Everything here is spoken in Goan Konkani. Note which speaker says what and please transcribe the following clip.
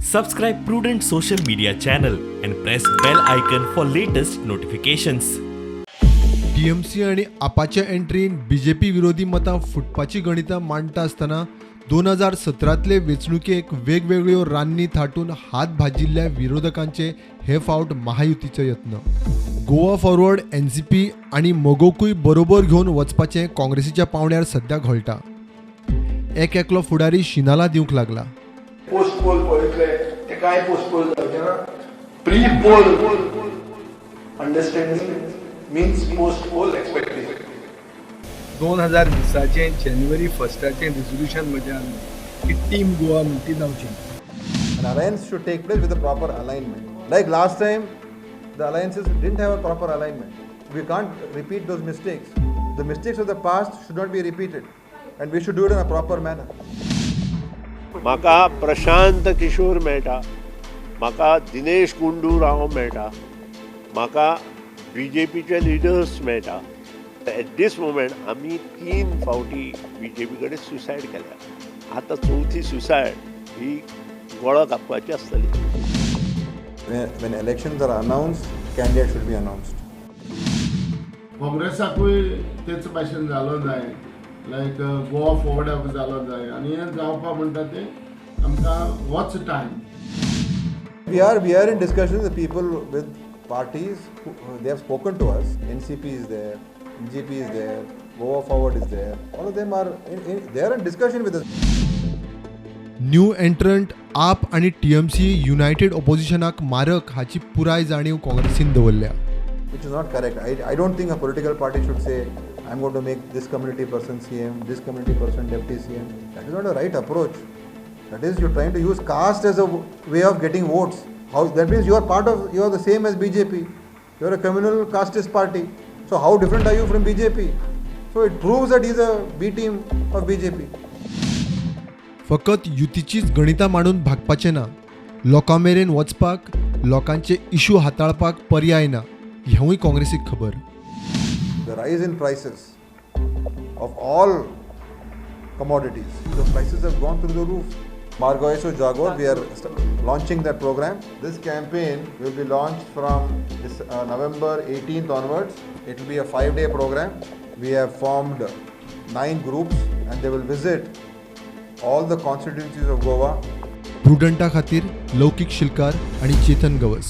Speaker 1: Subscribe Prudent social media channel and press bell icon for latest notifications.
Speaker 2: TMC आनी आपाच्या एंट्रीन बीजेपी विरोधी मतां फुटपाची गणितां मांडटा आसतना 2017तले वेंचणुकेक वेगवेगळ्यो रान्नी थाटून हात भाजिल्ल्या विरोधकांचे हे फावट महायुतीचे यत्न. गोवा फॉरवर्ड, एनसीपी आनी मगोकूय बरोबर घेवन वचपाचें काँग्रेसीच्या पांवड्यार सध्या घोळटा. एक एकलो फुडारी शिनाला दिवंक लागला.
Speaker 3: पोस्ट पोल पळयतले ते काय पोस्ट पोल जावचे ना. Pre poll understanding means post poll expectation.
Speaker 4: 2020चें जानेवारी 1आचें रेजोल्युशन म्हजें आसलें की टीम गोवा म्हणटी ती जावची.
Speaker 5: An alliance should take place with a proper alignment. Like last time, the alliances didn't have a proper alignment. We can't repeat those mistakes. The mistakes of the past should not be repeated, and we should do it in a proper manner.
Speaker 6: म्हाका प्रशांत किशोर मेळटा, म्हाका दिनेश गुंडू राव मेळटा, म्हाका बीजेपीचे लिडर्स मेळटा. एट दीस मोमेंट आमी तीन फावटी बीजेपी कडेन सुसायड केल्या. आतां चवथी सुसायड ही गळो कापपाची आसतली.
Speaker 5: When elections are announced, candidates should be announced.
Speaker 7: काँग्रेसाकूय तेच भाशेन जालो जाय, लायक गोवा फॉरवर्डाक जालो जाय आनी हें जावपा म्हणटा तें आमकां होच time.
Speaker 5: We are in discussion with the people, with parties. They have spoken to us. NCP is there, MGP is there, Goa Forward is there. All of them are in, they are in discussion with us.
Speaker 2: New entrant आप आनी टीएमसी युनायटेड ऑपोजिशनाक मारक हाची पुराय जाणीव काँग्रेसीन दवरल्या.
Speaker 5: Which is not correct. I don't think a political party should say, "I'm going to make this community person CM, this community person deputy CM." That is not a right approach. That is, you're trying to use caste as a way of getting votes. How that means you are the same as BJP. You are a communal casteist party. So how different are you from BJP? So it proves that he's a B team of BJP.
Speaker 2: फकत युतीचीच गणितां मांडून भागपाचें ना. लोकां मेरेन वचपाक, लोकांचे इशू हाताळपाक पर्याय ना हेंवूय काँग्रेसीक खबर.
Speaker 5: The rise in prices of all commodities, the prices have gone through the roof. Margoiso Jagor, we are launching that program. This campaign will be launched from this, November 18th onwards. It will be a 5-day program. We have formed nine groups and they will visit all the constituencies of Goa.
Speaker 2: प्रुडंटा खातीर लौकीक शिलकार आनी चेतन गवस.